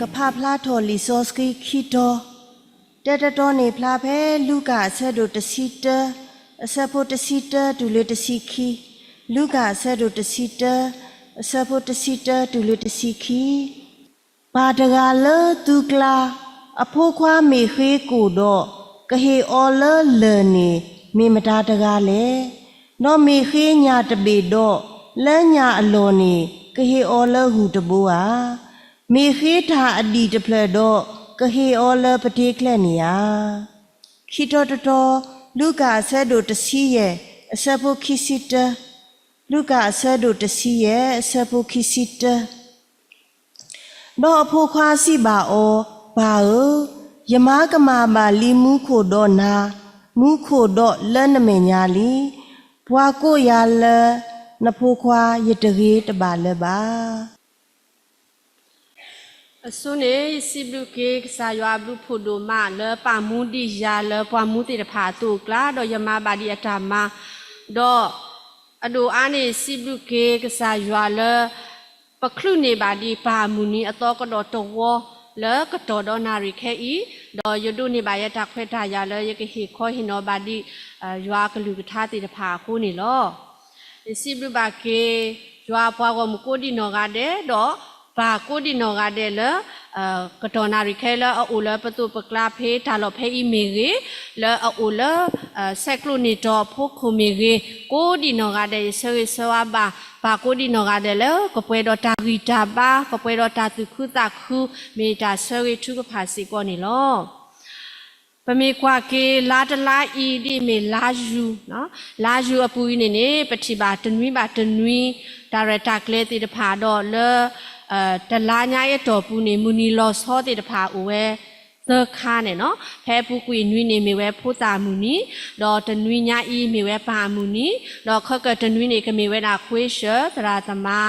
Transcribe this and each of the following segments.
ကဖးဖျါထီၣ်လံာ်စီဆှံခံတီၤ, တၢတတီၤန့ၣ်ဖျါဖဲလူၤကၣ်အဆၢဒိၣ်တဆံတၢ, အဆၢဖိတဆံတၢတုၤလၢတဆံခံ, လူၤကၣ်အဆၢဒိၣ်တဆံတၢ, အဆၢဖိတဆံတၢတုၤလၢတဆံခံ. ပၢ်တဂၤလၢသုကျါ, အဖိခွါမ့ၢ်ဃ့ကိၣ်ဒီး, ကဟ့ၣ်အီၤလၢလၢၢ်န့ၣ် မ့ၢ်မတၤတဂၤလဲၣ်. ဒီးမ့ၢ်ဃ့ညၣ်တဘ့ၣ်ဒီး, လၢညၣ်အလီၢ်န့ၣ် ကဟ့ၣ်အီၤလၢဂုၢ်တဘိဧါ. မ့ၢ်ဃ့တၢ်အဒံၣ်တဖျၢၣ်ဒီး, ကဟ့ၣ်အီၤလၢပတ့ချဲန့ၣ်ဧါ. ခံတီၤတတီၤ, လူၤကၣ်အဆၢဒိၣ်တဆံယဲၢ်, အဆၢဖိခံဆံတၢ, လူၤကၣ်အဆၢဒိၣ်တဆံယဲၢ်, အဆၢဖိခံဆံတၢ. ဒီးအဖိခွါစံးဘၣ်အီၤ, ပၢ်ဧၢ, ယမါကမၣ်ဘၣ်လံမူခိၣ်ဒီးနၤ, မူခိၣ်ဒီးလၢနမဲာ်ညါလံ. ပှၤကိးယၤလၢနဖိခွါ, ယတဂ့ၤတဘၣ်လၢၤဘၣ်. အဆိန့ၣ် ယစံးဘျုးက့ၤကစၢ်ယွၤအဘျုးဖးဒိၣ်မး လၢပာ်မူဒံးယၤလၢပှၤမူသ့ၣ်တဖၣ်အသိးအကျါ, ဒီးယမၤဘၣ်ဒံးအတၢ်မၤ, ဒီးအဒိၣ်အါန့ၣ် ယစံးဘျုးက့ၤကစၢ်ယွၤလၢ ပချုးန့ၢ်ဘၣ်ဒံးပၢ်အမုၢ်နံၤအသီကဒီးတဝီ လၢကတီၢ်ဒီးနၣ်ရံၣ်ခဲအံၤ, ဒီးယဒိးန့ၢ်ဘၣ်ယတၢ်ခွဲးတၢ်ယာ်လၢယကဟ့ၣ်ခီဟ့ၣ်နီၤဘၣ်ဒံး ယွၤအကလုၢ်ကထါသ့ၣ်တဖၣ်အဃိန့ၣ်လီၤ. ယစံးဘျုးဘၣ်က့ၤ ယွၤအပှၤဂီၢ်မုၢ်ကိးဒံးနီၢ်ဂၤဒဲး, ဒီးပၢ်ကိးဒံးနီၢ်ဂၤဒဲးလၢ ကတီၢ်နၣ်ရံၣ်ခဲလၢအအိၣ်လၢပသိးပကျါဖဲတၢ်လီၢ်ဖဲအံၤမ့ၢ်ဂ့ၤ, လၢအအိၣ်လၢ ဆဲးကျိးန့ၢ်တီၤအဖီခိၣ်မ့ၢ်ဂ့ၤ, ကိးဒံးနီၢ်ဂၤဒဲး ယဆၢဂ့ၤဆၢဝါဘၣ် ပၢ်ကိးဒံးနီၢ်ဂၤဒဲးလၢ ကပှဲၤဒီးတၢ်ဂံၢ်တၢ်ဘါ, ကပှဲၤဒီးတၢ်သူၣ်ခုသးခု, မ့ၢ်တၢ်ဆၢဂ့ၤထုကဖၣ်စ့ၢ်ကီးန့ၣ်လီၤ. ပမ့ၢ်ကွၢ်က့ၤလါတလါအံၤဒ်အမ့ၢ်လါယူၤ, လါယူၤအပူၤအံၤန့ၣ်န့ၣ် ပထံၣ်ဘၣ်တနွံဘၣ်တနွံ တၢ်ရဲၣ်တၢ်ကျဲၤသ့ၣ်တဖၣ်ဒီးလၢ တလါညါအတီၢ်ပူၤန့ၣ် မုၢ်နံၤလီၤဆီသ့ၣ်တဖၣ်အိၣ်ဝဲ သၢခါန့ၣ်လီၤ. ဖဲအပူၤကွံာ်နွံန့ၣ်မ့ၢ်ဝဲဖိသၣ်အမုၢ်နံၤ, ဒီးတနွံညါအံၤမ့ၢ်ဝဲပၢ်အမုၢ်နံၤ, ဒီးခဲကၢၢ်တနွံန့ၣ် ကမ့ၢ်ဝဲဒၣ်ခွ့ၡၢၣ်သရၣ်သမါ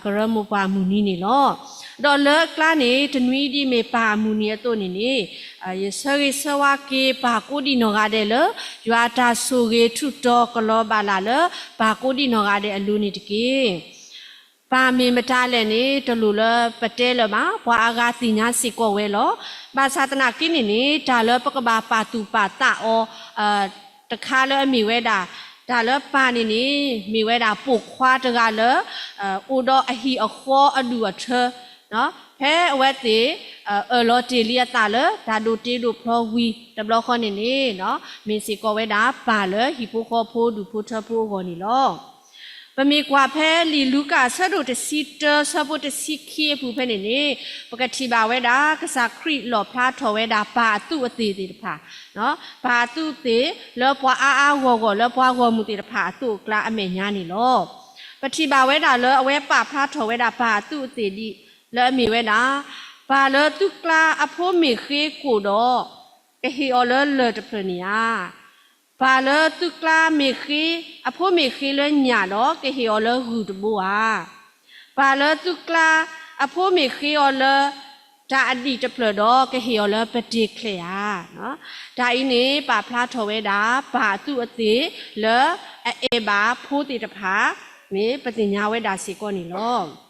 ကရၢမိၢ်ပှၢ်အမုၢ်နံၤန့ၣ်လီၤ. ဒီးလၢအကျါန့ၣ် တနွံဒ်အမ့ၢ်ပၢ်အမုၢ်နံၤအသိးန့ၣ်န့ၣ် ယဆၢဂ့ၤဆၢဝါက့ၤပၢ်ကိးဒံးနီၢ်ဂၤဒဲးလၢ ယွၤအတၢ်ဆိၣ်ဂ့ၤထူးတီၤကလီၤဘၣ်လၢ်လၢ ပၢ်ကိးဒံးနီၢ်ဂၤဒဲးအလိၤန့ၣ်တက့ၢ်. ပၢ်မ့ၢ်မတၤလဲၣ်န့ၣ် တလိၣ်လၢပတဲလၢၤဘၣ်, ပှၤအါဂၤသ့ၣ်ညါစ့ၢ်ကီးဝဲလီၤ. ဘၣ်ဆၣ်သနာ်က့န့ၣ်န့ၣ် တၢ်လၢပကဘၣ်ပာ်သူၣ်ပာ်သးအီၤ တခါလၢအမ့ၢ်ဝဲဒၣ် တၢ်လၢပၢ်န့ၣ်န့ၣ် မ့ၢ်ဝဲဒၣ်ပိာ်ခွါတဂၤလၢ အိၣ်ဒီးအဟံၣ်အဃီအဒူၣ်အထၢ ဖဲအဝဲသ့ၣ် အၢၣ်လီၤတ့ၢ်လံအသးလၢ တၢ်ဒိးတ့ဒိးဖျီဝံၤတဘျီဃီန့ၣ်န့ၣ် မ့ၢ်စ့ၢ်ကီးဝဲဒၣ်ပၢ်လၢဟံၣ်ဖိဃီဖိဒူၣ်ဖိထၢဖိအဂီၢ်န့ၣ်လီၤ. ပမ့ၢ်ကွၢ်ဖဲလံာ်လူၤကၣ်အဆၢဒိၣ်တဆံတၢ ဆၢဖိတဆံခံအပူၤဖဲန့ၣ်န့ၣ် ပကထံၣ်ဘၣ်ဝဲဒၣ် ကစၢ်ခရံာ်လီၣ်ဖျါထီၣ်ဝဲဒၣ်ပၢ်အသူးအသ့ၣ်သ့ၣ်တဖၣ်, ပၢ်အသူးအသ့ၣ်လၢပှၤအါအါဂီၢ်ဂီၢ်လၢပှၤဂီၢ်မုၢ်သ့ၣ်တဖၣ်အသိးအကျါအမဲာ်ညါန့ၣ်လီၤ. ပထံၣ်ဘၣ်ဝဲဒၣ်လၢအဝဲပာ်ဖျါထီၣ်ဝဲဒၣ်ပၢ်အသူးအသ့ၣ်ဒ် လၢအမ့ၢ်ဝဲဒၣ်, ပၢ်လၢသုကျါအဖိမ့ၢ်ဃ့ကိၣ်ဒီး ကဟ့ၣ်အီၤလၢလၢၢ်တဖျၢၣ်န့ၣ်ဧါ. ပၢ်လၢသုကျါမ့ၢ်ဃ့, အဖိမ့ၢ်ဃ့လၢညၣ်ဒီး ကဟ့ၣ်အီၤလၢဂုၢ်တဘိဧါ. ပၢ်လၢသုကျါ အဖိမ့ၢ်ဃ့အီၤလၢ တၢ်အဒံၣ်တဖျၢၣ်ဒီး ကဟ့ၣ်အီၤလၢပတ့ချဲဧါ. တၢ်အံၤန့ၣ် ပာ်ဖျါထီၣ်ဝဲဒၣ် ပၢ်အသူးအသ့ၣ်လၢအအဲၣ်ဘၣ်ဖိသ့ၣ်တဖၣ် မ့ၢ်ပသ့ၣ်ညါဝဲဒၣ်စ့ၢ်ကီးန့ၣ်လီၤ.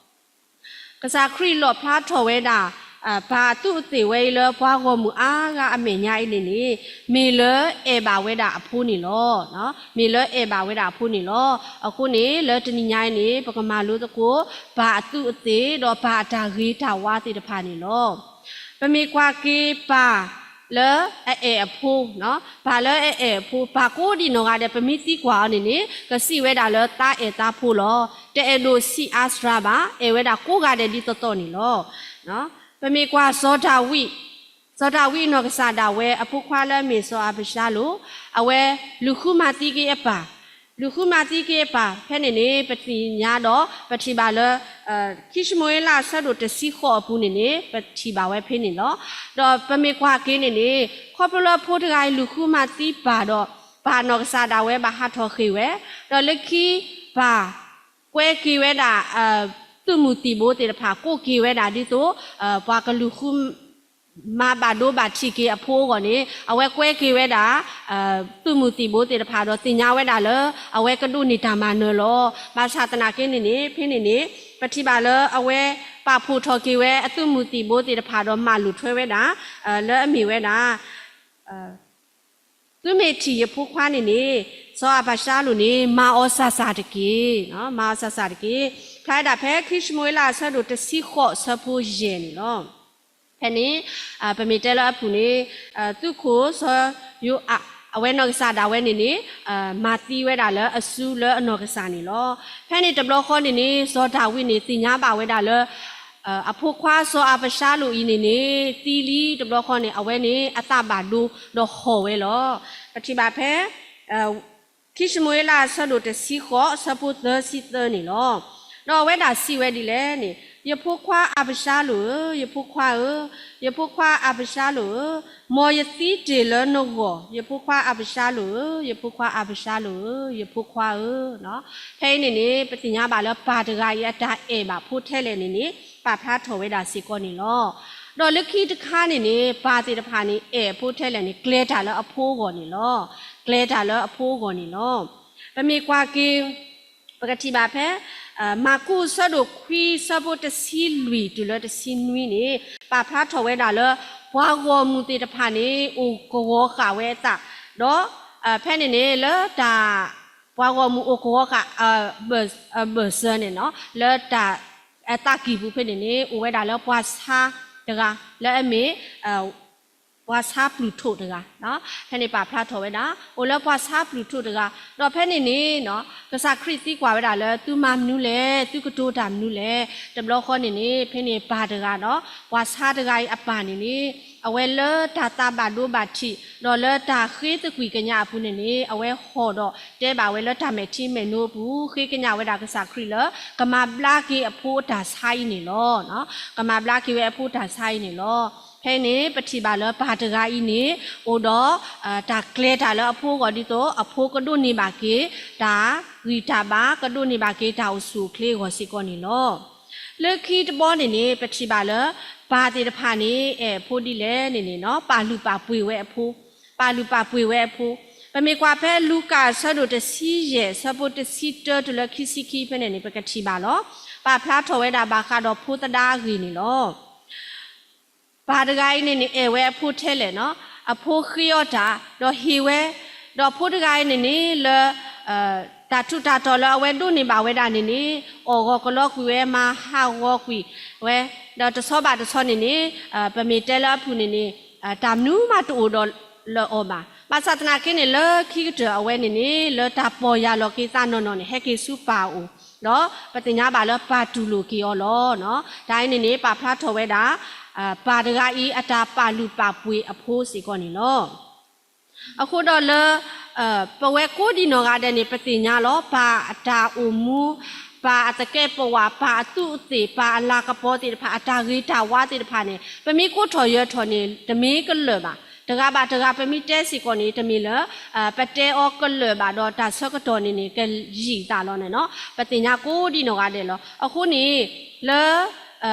ကစၢ်ခရံာ်လီၣ်ဖျါထီၣ်ဝဲဒၣ် ပၢ်အသူးအသ့ၣ်ဝဲအံၤလၢပှၤဂီၢ်မုၢ်အါဂၤအမဲာ်ညါအံၤန့ၣ်န့ၣ် မ့ၢ်လၢအဲၣ်ဘၣ်ဝဲဒၣ်အဖိန့ၣ်လီၤ. မ့ၢ်လၢအဲၣ်ဘၣ်ဝဲဒၣ်အဖိန့ၣ်လီၤ. အဃိန့ၣ် လၢတနံၤညါအံၤန့ၣ် ပကမၤလိသကိး ပၢ်အသူးအသ့ၣ်ဒီးပၢ်အတၢ်ဂ့ၤတၢ်ဝါသ့ၣ်တဖၣ်န့ၣ်လီၤ. ပမ့ၢ်ကွၢ်က့ၤပၢ်လၢအအဲၣ်အဖိ, ပၢ်လၢအအဲၣ်အဖိ, ပၢ်ကိးဒံးနီၢ်ဂၤဒဲး ပမ့ၢ်သံကွၢ်အီၤန့ၣ်န့ၣ် ကစံးဝဲဒၣ်လၢသးအဲၣ်သးဖိလီၤ. တအဲၣ်ဒိးဆံးအါစှၤဘၣ်, အဲၣ်ဝဲဒၣ်ကိးဂၤဒဲးဒ်သိးသိးန့ၣ်လီၤ. ပမ့ၢ်ကွၢ်စီၤဒၤဝံး, စီၤဒၤဝံးအနီၢ်ကစၢ်ဒၣ်ဝဲ အဖိခွါလၢအမ့ၢ်စီၤအၤဘၡါလိၣ်, အဝဲလူၤဃုမၤသံက့ၤအပၢ်, လူၤဃုမၤသံက့ၤအပၢ် ဖဲန့ၣ်န့ၣ် ပသ့ၣ်ညါဒီး ပထံၣ်ဘၣ်လၢ ခံၡမူၤအ့လးအဆၢဒိၣ်တဆံဃိးအပူၤန့ၣ်န့ၣ် ပထံၣ်ဘၣ်ဝဲဖဲန့ၣ်လီၤ. ဒီးပမ့ၢ်ကွၢ်က့ၤန့ၣ်န့ၣ် ခီဖျိလၢဖိတဂၤအံၤလူၤဃုမၤသံပၢ်ဒီး ပၢ်နီၢ်ကစၢ်ဒၣ်ဝဲဘၣ်ဟးထီၣ်ဃ့ၢ်ဝဲ, ဒီးလၢခံပၢ် ကွဲက့ၤဝဲဒၣ် သုးမုၢ်သံၣ်ဘိသ့ၣ်တဖၣ် ကိးက့ၤဝဲဒၣ်ဒ်သိး ပှၤကလူၤဃု မၤဘၣ်ဒိဘၣ်ထံးက့ၤအဖိအဂီၢ်န့ၣ် အဝဲကွဲက့ၤဝဲဒၣ် သုးမုၢ်သံၣ်ဘိသ့ၣ်တဖၣ်ဒီးသ့ၣ်ညါဝဲဒၣ်လၢ အဝဲကဒိးန့ၢ်တၢ်မၤနၢၤလီၤ. ဘၣ်ဆၣ်သနာ်က့န့ၣ်န့ၣ် ဖဲန့ၣ်န့ၣ် ပထံၣ်ဘၣ်လၢအဝဲ ပာ်ဖှိၣ်ထီၣ်က့ၤဝဲအသုးမုၢ်သံၣ်ဘိသ့ၣ်တဖၣ်ဒီးမၤလိာ်ထွဲဝဲဒၣ် လၢအမ့ၢ်ဝဲဒၣ် သုမ့ၢ်ထံၣ်ယဖိခွါန့ၣ်န့ၣ် စီၤအၤဘၡါလိၣ်န့ၣ် မၤအီၤစၢ်စၢ်တက့ၢ်, မၤအီၤစၢ်စၢ်တက့ၢ်. ဖျါဝဲဒၣ်ဖဲခံၡမူၤအ့လးအဆၢဒိၣ်တဆံဃိးအဆၢဖိယဲၢ်န့ၣ်လီၤ. ဖဲန့ၣ် ပမ့ၢ်တဲလၢအပူၤန့ၣ် သုးခိၣ်စီၤယိၤအး အဝဲနီၢ်ကစၢ်ဒၣ်ဝဲန့ၣ်န့ၣ် မၤသံဝဲဒၣ်လၢအစုလၢအနီၢ်ကစၢ်န့ၣ်လီၤ. ဖဲန့ၣ်တဘျီဃီန့ၣ်န့ၣ် စီၤဒၤဝံးန့ၣ် သ့ၣ်ညါဘၣ်ဝဲဒၣ်လၢ အဖိခွါစီၤအၤဘၡါလိၣ်အံၤန့ၣ်န့ၣ် သံလံတဘျီဃီန့ၣ် အဝဲန့ၣ်အသးဘၣ်ဒိဒီးဟီၣ်ဝဲလီၤ. ပထံၣ်ဘၣ်ဖဲ ခံၡမူၤအ့လးအဆၢဒိၣ်တဆံဃိးအဆၢဖိသၢဆံသၢန့ၣ်လီၤ. ဒီးအဝဲဒၣ်စံးဝဲဒ်လဲၣ်န့ၣ်, ယဖိခွါအၤဘၡါလိၣ်ဧၢ, ယဖိခွါဧၢ, ယဖိခွါအၤဘၡါလိၣ်ဧၢ, မ်ယသံတ့ၢ်လၢနဂီၢ်, ယဖိခွါအၤဘၡါလိၣ်ဧၢ, ယဖိခွါအၤဘၡါလိၣ်ဧၢ, ယဖိခွါဧၢ. ဖဲအံၤန့ၣ်န့ၣ် ပသ့ၣ်ညါဘၣ်လၢပၢ်တဂၤအံၤအတၢ်အဲၣ်ဘၣ်ဖိထဲလဲၣ်န့ၣ်န့ၣ် ပာ်ဖျါထီၣ်ဝဲဒၣ်စ့ၢ်ကီးန့ၣ်လီၤ. ဒီးလၢခံတခါန့ၣ်န့ၣ် ပၢ်သ့ၣ်တဖၣ်န့ၣ် အဲၣ်အဖိထဲလဲၣ်န့ၣ် ကျဲၤတၢ်လၢအဖိအဂီၢ်န့ၣ်လီၤ. ကျဲၤတၢ်လၢအဖိအဂီၢ်န့ၣ်လီၤ. ပမ့ၢ်ကွၢ်က့ၤ ပကထံၣ်ဘၣ်ဖဲ မၢ်ကူးအဆၢဒိၣ်ခွံအဆၢဖိတဆံလွံၢ်တုၤလၢတဆံနွံန့ၣ် ပာ်ဖျါထီၣ်ဝဲဒၣ်လၢ ပှၤဂီၢ်မုၢ်သ့ၣ်တဖၣ်န့ၣ် အိၣ်ကဝီၤဃာ်ဝဲအသး ဒီး ဖဲန့ၣ်န့ၣ် လၢတၢ် ပှၤဂီၢ်မုၢ်အိၣ်ကဝီၤဃာ် ဘၢၣ်စၢၤန့ၣ်နီၤ လၢတၢ် အသးကံၢ်ပူၤဖဲန့ၣ်န့ၣ် အိၣ်ဝဲဒၣ်လၢပှၤဆါတဂၤ လၢအမ့ၢ် ပှၤဆါပျုၢ်ထိၣ်တဂၤ ဖဲန့ၣ်ပာ်ဖျါထီၣ်ဝဲဒၣ် အိၣ်လၢပှၤဆါပျုၢ်ထိၣ်တဂၤ ဒီးဖဲန့ၣ်န့ၣ် ကစၢ်ခရံာ်သံကွၢ်ဝဲဒၣ်လၢ သုမၤမနုၤလဲၣ် သုကတိၤတၢ်မနုၤလဲၣ် တဘျီဃီန့ၣ်န့ၣ် ဖဲန့ၣ်ပၢ်တဂၤဒီး ပှၤဆါတဂၤအံၤအပၢ်န့ၣ်န့ၣ် အဝဲလၢတၢ်သးဘၣ်ဒိဘၣ်ထံး ဒီးလၢတၢ်ဃ့သကွံာ်ကညးအပူၤန့ၣ်န့ၣ် အဝဲဟီၣ်ဒီးတဲဘၣ်ဝဲလၢတၢ်မဲာ်ထံမဲာ်နိအပူၤ ဃ့ကညးဝဲဒၣ်ကစၢ်ခရံာ်လၢ ကမၤဘျါက့ၤအဖိအတၢ်ဆါအံၤန့ၣ်လီၤ. ကမၤဘျါက့ၤဝဲအဖိတၢ်ဆါအံၤန့ၣ်လီၤ. ဖဲန့ၣ် ပထံၣ်ဘၣ်လၢပၢ်တဂၤအံၤန့ၣ် အိၣ်ဒီး တၢ်ကျဲၤတၢ်လၢအဖိအဂီၢ်ဒ်သိး အဖိကဒိးန့ၢ်ဘၣ်က့ၤ တၢ်ဂံၢ်တၢ်ဘါ ကဒိးန့ၢ်ဘၣ်က့ၤတၢ်အိၣ်ဆူၣ်အိၣ်ချ့အဂီၢ်စ့ၢ်ကီးန့ၣ်လီၤ. လၢခံတဘီန့ၣ်န့ၣ် ပထံၣ်ဘၣ်လၢ ပၢ်သ့ၣ်တဖၣ်န့ၣ် အဲၣ်အဖိဒ်လဲၣ်န့ၣ်န့ၣ် ပာ်လုၢ်ပာ်ပှ့ၤဝဲအဖိ ပာ်လုၢ်ပာ်ပှ့ၤဝဲအဖိ ပမ့ၢ်ကွၢ်ဖဲလူၤကၣ်အဆၢဒိၣ်တဆံယဲၢ် အဆၢဖိတဆံတၢတုၤလၢခံဆံခံဖဲန့ၣ်န့ၣ် ပကထံၣ်ဘၣ်လီၤ. ပာ်ဖျါထီၣ်ဝဲဒၣ်ဘၣ်ဃးဒီးဖိသဒါအဂ့ၢ်န့ၣ်လီၤ. ပၢ်တဂၤအံၤန့ၣ်န့ၣ် အဲၣ်ဝဲအဖိထဲလဲၣ်နီၤ, အဖိဃ့အီၣ်တၢ် ဒီးဟ့ၣ်ဝဲ, ဒီးဖိတဂၤအံၤန့ၣ်န့ၣ် လၢ တၢ်ထူးတၢ်တီၤလၢအဝဲဒိးန့ၢ်ဘၣ်ဝဲဒၣ်န့ၣ်န့ၣ် အီၣ်ဂီၤကလီကွံာ်ဝဲ မၤဟးဂီၤကွံာ်ဝဲ, ဒီးတဆီဘၣ်တဆီန့ၣ်န့ၣ် ပမ့ၢ်တဲလၢအပူၤန့ၣ်န့ၣ် တၢ်မနုၤမးတအိၣ်ဒီးလၢအီၤဘၣ်. ဘၣ်ဆၣ်သနာ်က့န့ၣ် လၢခံကတၢၢ်အဝဲန့ၣ်န့ၣ် လၢတၢ်ပီၢ်ယၢ်လီၤက့ၤသးနီၢ်နီၢ်န့ၣ် ဟဲက့ၤဆူပၢ်အအိၣ်, ဒီးပသ့ၣ်ညါဘၣ်လၢပၢ်တူၢ်လိာ်က့ၤအီၤလီၤ. တၢ်အံၤန့ၣ်န့ၣ် ပာ်ဖျါထီၣ်ဝဲဒၣ် ပၢ်တဂၤအံၤအတၢ်ပာ်လုၢ်ပာ်ပှ့ၤအဖိစ့ၢ်ကီးန့ၣ်လီၤ. အဃိဒီးလၢ ပဝဲကိးဒံနီၢ်ဂၤဒဲးန့ၣ် ပသ့ၣ်ညါလီၤ. ပၢ်အတၢ်အိၣ်မူ, ပၢ်အသကဲးပဝး, ပၢ်အသူးအသ့ၣ်, ပၢ်အလၤကပီၤသ့ၣ်တဖၣ်, အတၢ်ဂ့ၤတၢ်ဝါသ့ၣ်တဖၣ်န့ၣ် ပမ့ၢ်ကိးထီၣ်ယၢၤထီၣ်န့ၣ် တမ့ၢ်ကလၢာ်ဘၣ်. တဂၤဘၣ်တဂၤ ပမ့ၢ်တဲစ့ၢ်ကီးန့ၣ် တမ့ၢ်လၢ ပတဲအီၤကလၢာ်ဘၣ်ဒီး တၢ်ဆၢကတီၢ်န့ၣ်န့ၣ် ကယံာ်သးလီၤန့ၣ်နီၤ. ပသ့ၣ်ညါကိးဒံနီၢ်ဂၤဒဲးလီၤ. အဃိန့ၣ် လၢ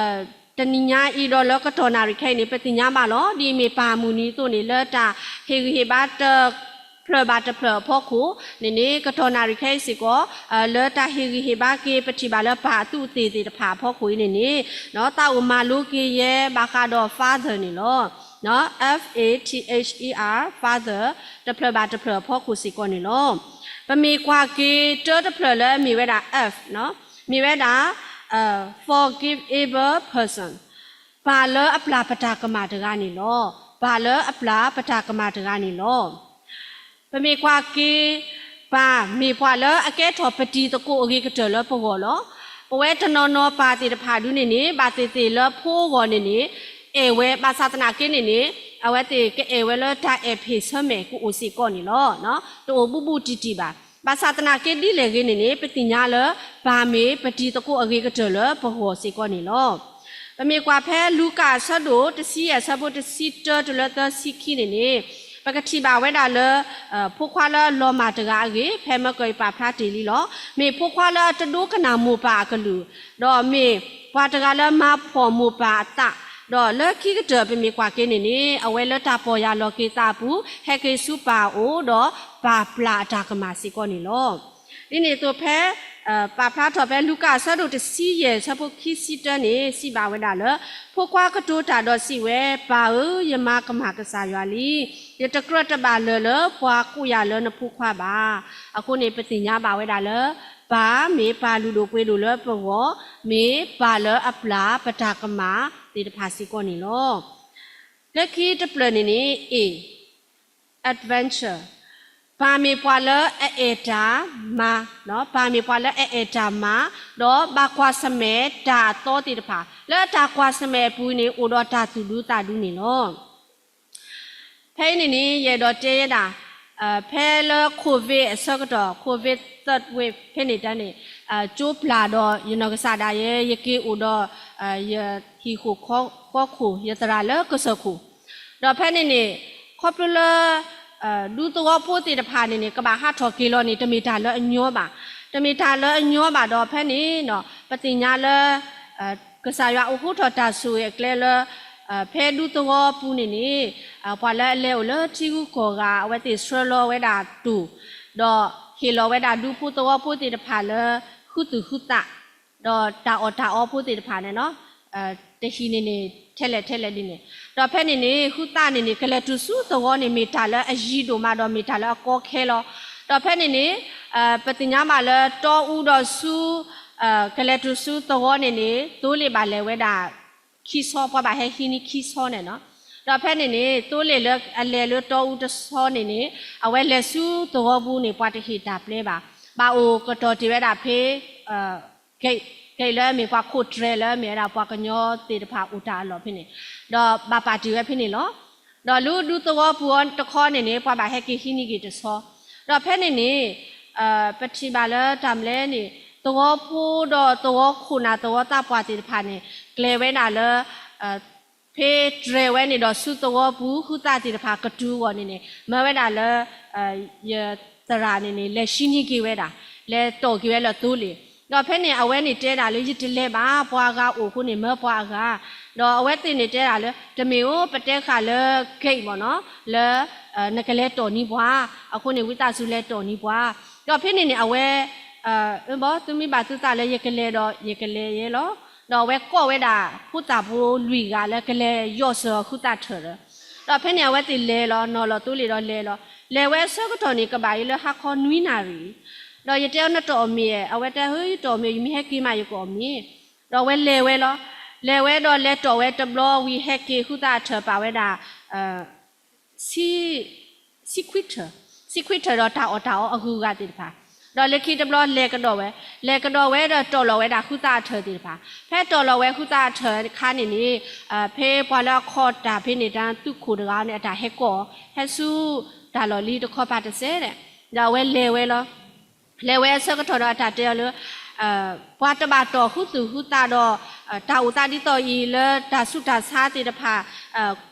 တနံၤညါအံၤဒီးလၢကတီၢ်နၣ်ရံၣ်ခဲအံၤန့ၣ် ပသ့ၣ်ညါဘၣ်လီၤ. ဒ်အမ့ၢ်ပၢ်မုၢ်နံၤအသိးန့ၣ် လၢတၢ်ဟ့ၣ်ဂံၢ်ဟ့ၣ်ဘါတဖျၢၣ်ဘၣ်တဖျၢၣ်အဖီခိၣ်န့ၣ်န့ၣ် ကတီၢ်နၣ်ရံၣ်ခဲအံၤစ့ၢ်ကီး လၢတၢ်ဟ့ၣ်ဂံၢ်ဟ့ၣ်ဘါက့ၤ ပထံၣ်ဘၣ်လၢပၢ်အသူးအသ့ၣ်သ့ၣ်တဖၣ်အဖီခိၣ်အံၤန့ၣ်န့ၣ် သးအိၣ်မၤလိက့ၤယဲဘၣ်ဃးဒီး father န့ၣ်လီၤ. F A T H E R father တဖျၢၣ်ဘၣ်တဖျၢၣ်အဖီခိၣ်စ့ၢ်ကီးန့ၣ်လီၤ. ပမ့ၢ်ကွၢ်က့ၤတၢတဖျၢၣ်လၢအမ့ၢ်ဝဲဒၣ် F မ့ၢ်ဝဲဒၣ် forgivable person ပၢ်လၢအပျၢ်ပတၢ်ကမၣ်တဂၤန့ၣ်လီၤ. ပၢ်လၢအပျၢ်ပတၢ်ကမၣ်တဂၤန့ၣ်လီၤ. ပမ့ၢ်ကွၢ်က့ၤ ပၢ်မ့ၢ်ပှၤလၢအကဲထီၣ်ပတံၤသကိးအဂ့ၤကတၢၢ်လၢပဂီၢ်လီၤ. ပဝဲတနီၤနီၤပၢ်သ့ၣ်တဖၣ်ဒုန့ၣ်န့ၣ် ဘၣ်သ့ၣ်သ့ၣ်လၢဖိအဂီၢ်န့ၣ်န့ၣ် အဲၣ်ဝဲ ဘၣ်ဆၣ်သနာ်က့န့ၣ်န့ၣ် အဝဲသ့ၣ်ကအဲၣ်ဝဲလၢတၢ်အဲၣ်ဖ့ၣ်ဆၢမဲာ်ကအိၣ်စ့ၢ်ကီးန့ၣ်လီၤ. တအိၣ်ဘူးဘူးတံၢ်တံၢ်ဘၣ်. ဘၣ်ဆၣ်သနာ်က့ဒ်လဲၣ်ဂ့ၤန့ၣ်န့ၣ် ပသ့ၣ်ညါလၢ ပၢ်မ့ၢ်ပတံၤသကိးအဂ့ၤကတၢၢ်လၢပဂီၢ်စ့ၢ်ကီးန့ၣ်လီၤ. ပမ့ၢ်ကွၢ်ဖဲလူၤကၣ်အဆၢဒိၣ်တဆံယဲၢ် အဆၢဖိတဆံတၢတုၤလၢသၢဆံခံန့ၣ်န့ၣ် ပကထံၣ်ဘၣ်ဝဲဒၣ်လၢ ဖိခွါလၢအလီၤမၢ်တဂၤအဂ့ၢ် ဖဲမၢကၢၢ်အံၤပာ်ဖျါတ့ၢ်လံလီၤ. မ့ၢ်ဖိခွါလၢအတဒိကနၣ်မိၢ်ပၢ်အကလုၢ်, ဒီးမ့ၢ်ပှၤတဂၤလၢမၤဖှီၣ်မိၢ်ပၢ်အသး, ဒီးလၢခံကတၢၢ်ပမ့ၢ်ကွၢ်က့ၤန့ၣ်န့ၣ် အဝဲလၢတၢ်ပီၢ်ယၢ်လီၤက့ၤသးအပူၤ ဟဲက့ၤဆူပၢ်အအိၣ် ဒီးပၢ်ပျၢ်အတၢ်ကမၣ်စ့ၢ်ကီးန့ၣ်လီၤ. ဒ်န့ၣ်အသိးဖဲ ပာ်ဖျါထီၣ်ဖဲလူၤကၣ်အဆၢဒိၣ်တဆံယဲၢ် အဆၢဖိခံဆံတၢန့ၣ် စံးဘၣ်ဝဲဒၣ်လၢ ဖိခွါကတိၤတၢ်ဒီးစံးဝဲ, ပၢ်ဧၢ, ယမၤကမၣ်ကစၢ်ယွၤလံ. ယတကြၢးတဘၣ်လၢာ်လၢပှၤကိးယၤလၢနဖိခွါဘၣ်. အဃိန့ၣ် ပသ့ၣ်ညါဘၣ်ဝဲဒၣ်လၢ ပၢ်မ့ၢ်ပၢ်လုၢ်ဒိၣ်ပှ့ၤဒိၣ်လၢပဂီၢ်, မ့ၢ်ပၢ်လၢအပျၢ်ပတၢ်ကမၣ်သ့ၣ်တဖၣ်စ့ၢ်ကီးန့ၣ်လီၤ. လၢခံတဖျၢၣ်န့ၣ်န့ၣ် A, adventure, ပၢ်မ့ၢ်ပှၤလၢအအဲၣ်တၢ်မၤ, ပၢ်မ့ၢ်ပှၤလၢအအဲၣ်တၢ်မၤ, ဒီးဘၣ်ကွၢ်ဆၢၣ်မဲာ်တၢ်အသီသ့ၣ်တဖၣ်, လၢတၢ်ကွၢ်ဆၢၣ်မဲာ်အပူၤန့ၣ် အိၣ်ဒီးတၢ်သူၣ်ဒူသးဒူန့ၣ်လီၤ. ဖဲအံၤန့ၣ်န့ၣ် ယအဲၣ်ဒိးတဲဝဲဒၣ် ဖဲလၢ COVID အဆၢကတီၢ် COVID third wave ဖဲန့ၣ်တၢ်န့ၣ် ကၠိပျၢ်ဒီးယနီၢ်ကစၢ်ဒၣ်ယဲ ယက့ၤအိၣ်ဒီး ယဟံၣ်ဃီခိၣ် ယသရၣ်လၢကစၢၢ်ခိၣ်, ဒီးဖဲန့ၣ်န့ၣ် ခီဖျိလၢ ဒူသဝီဖိသ့ၣ်တဖၣ်န့ၣ်န့ၣ် ကဘၣ်ဟးထီၣ်က့ၤလီၤန့ၣ် တမ့ၢ်တၢ်လၢအညီဘၣ်. တမ့ၢ်တၢ်လၢအညီဘၣ်ဒီး ဖဲန့ၣ် ပသ့ၣ်ညါလၢ ကစၢ်ယွၤအိးထီၣ်တၢ်ဆိၣ်ဂ့ၤအကျဲလၢ ဖဲဒူသဝီပူၤန့ၣ်န့ၣ် ပှၤလၢအလဲၤအိၣ်လၢထံဂုၤကီၢ်ဂၤ အဝဲသ့ၣ်ဆှၢလီၤဝဲဒၣ်တိၢ်, ဒီးဟ့ၣ်လီၤဝဲဒၣ်ဒူဖိသဝီဖိသ့ၣ်တဖၣ်လၢ ဃုသူၣ်ဃုသး, ဒီးတၢ်အီၣ်တၢ်အီဖိသ့ၣ်တဖၣ်န့ၣ် တဟံၣ်န့ၣ်န့ၣ် ထဲလဲၣ်ထဲလဲၣ်ဒ်န့ၣ်, ဒီးဖဲန့ၣ်န့ၣ် ဃုသးန့ၣ်န့ၣ် ကလဲၤတုၤဆူသဝီန့ၣ် မ့ၢ်တၢ်လၢအယံၤဒိၣ်မးဒီး မ့ၢ်တၢ်လၢအကီခဲလီၤ. ဒီးဖဲန့ၣ်န့ၣ် ပသ့ၣ်ညါဘၣ်လၢတီအူဒီးဆူ ကလဲၤတုၤဆူသဝီန့ၣ်န့ၣ် သိလ့ၣ်ဘၣ်လဲၤဝဲဒၣ် ခံဆီ ပှၤဘၣ်ဟဲဟံးန့ၢ်ခံဆီန့ၣ်လီၤ. ဒီးဖဲန့ၣ်န့ၣ် သိလ့ၣ်လၢအလဲၤလၢတီအူတဆီန့ၣ်န့ၣ် အဝဲလဲၤဆူသဝီပူၤန့ၣ် ပှၤတဟ့ၣ်တၢ်ပျဲဘၣ်. ဘၣ်အိၣ်ကတီၢ်တ့ၢ်ဝဲဒၣ်ဖဲ ကဲး ကဲးလၢမ့ၢ်ပှၤခိးတြဲၤလၢ မ့ၢ်ဝဲဒၣ်ပှၤကညီသ့ၣ်တဖၣ်အိၣ်တၢ်အလီၢ်ဖဲန့ၣ်, ဒီးဘၣ်ပာ်တ့ၢ်ဝဲဖဲန့ၣ်လီၤ. ဒီးလၢဒူသဝီပူၤအီၤတခီန့ၣ်န့ၣ် ပှၤဘၣ်ဟဲက့ၤဟံးန့ၢ်က့ၤတဆီ, ဒီးဖဲန့ၣ်န့ၣ် ပထံၣ်ဘၣ်လၢတၢ်မနုၤလဲၣ်န့ၣ် သဝီဖိဒီးသဝီခိၣ်နၢ်သဝီသးပှၢ်သ့ၣ်တဖၣ်န့ၣ် ကျဲၤဝဲဒၣ်လၢ ဖဲတြဲၤဝဲန့ၣ်ဒီးဆူသဝီပူၤ ဃုသးသ့ၣ်တဖၣ်ကတုၤအဂီၢ်န့ၣ်န့ၣ် မၢဝဲဒၣ်လၢ ယသရၣ်န့ၣ်န့ၣ် လဲၤဟံးန့ၢ်က့ၤဝဲဒၣ်, လဲၤတီၢ်က့ၤဝဲလၢသိလ့ၣ်. ဒီးဖဲန့ၣ် အဝဲန့ၣ်တဲဒၣ်လၢ ယတလဲၤဘၣ်, ပှၤအဂၤအိၣ်အဃိန့ၣ် မၢပှၤအဂၤ, ဒီးအဝဲသ့ၣ်န့ၣ်တဲဒၣ်လၢ တမ့ၢ်ဧိၤ ပတဲဃာ်လၢ ကဲးမ့ၢ်နီၤ လၢ နကလဲၤတီၢ်န့ၢ်ပှၤ, အဃိန့ၣ် ဝံသးစူၤလဲၤတီၢ်န့ၢ်ပှၤ. ဒီးဖဲန့ၣ်န့ၣ် အဝဲ အၢ ဘီ သုမ့ၢ်ဘၣ်သုသးလၢယကလဲၤဒီး ယကလဲၤယဲလီၤ. ဒီးအဝဲကိးဝဲဒၣ် ဖိသၣ်ဖိလွံၢ်ဂၤလၢကလဲၤယီၢ်စၢၤအီၤဃုသးထၢၣ်ဒီး, ဒီးဖဲန့ၣ် အဝဲသ့ၣ်လဲၤလီၤ, နီၤလီၤသိလ့ၣ်ဒီးလဲၤလီၤ. လဲၤဝဲအဆၢကတီၢ်န့ၣ် ကဘၣ်အံၤလၢဟါခီနွံနၣ်ရံၣ်, ဒီးယတဲအီၤ နတအီၣ်မ့ၤဧါ, အဝဲတဲ ဟၢ ယတအီၣ်မ့ၤ, ယမ့ၢ်ဟဲက့ၤမး ယကအီၣ်မ့ၤ. ဒီးအဝဲလဲၤဝဲလီၤ. လဲၤဝဲဒီးလဲၤတီၢ်ဝဲတဘျီဝံၤ ဟဲက့ၤဃုသးအထၢၣ်ပာ်ဝဲဒၣ် ဆံ ဆံခွံထၢၣ်, ဆံခွံထၢၣ်ဒီးတၢ်အီၣ်တၢ်အီအဂုၤအဂၤသ့ၣ်တဖၣ်, ဒီးလၢခံတဘျီလဲၤကဒီးဝဲ, လဲၤကဒီးဝဲဒီးတီၢ်လီၤဝဲဒၣ်ဃုသးအထၢၣ်သ့ၣ်တဖၣ်, ဖဲတီၢ်လီၤဝဲဃုသးအထၢၣ်အခါန့ၣ်န့ၣ် ဖဲပှၤလၢအခီၣ်တၢ်ဖဲန့ၣ် တၢ်သူၣ်ခိၣ်တဂၤန့ၣ် အတၢ်ဟဲကိးအီၤ, ဟဲဆူတၢ်လီၢ်လံၤတခီပၤတစဲးဒီး, ဒီးအဝဲလဲၤဝဲလီၤ. လဲၤဝဲအဆၢကတီၢ်ဒီးအတၢ်တဲအီၤလၢ ပှၤတဘၣ်တီၢ်ဃုသူၣ်ဃုသးဒီး တၢ်အိၣ်သးဒ်သိးအံၤလၢတၢ်ဆူးတၢ်ဆါသ့ၣ်တဖၣ်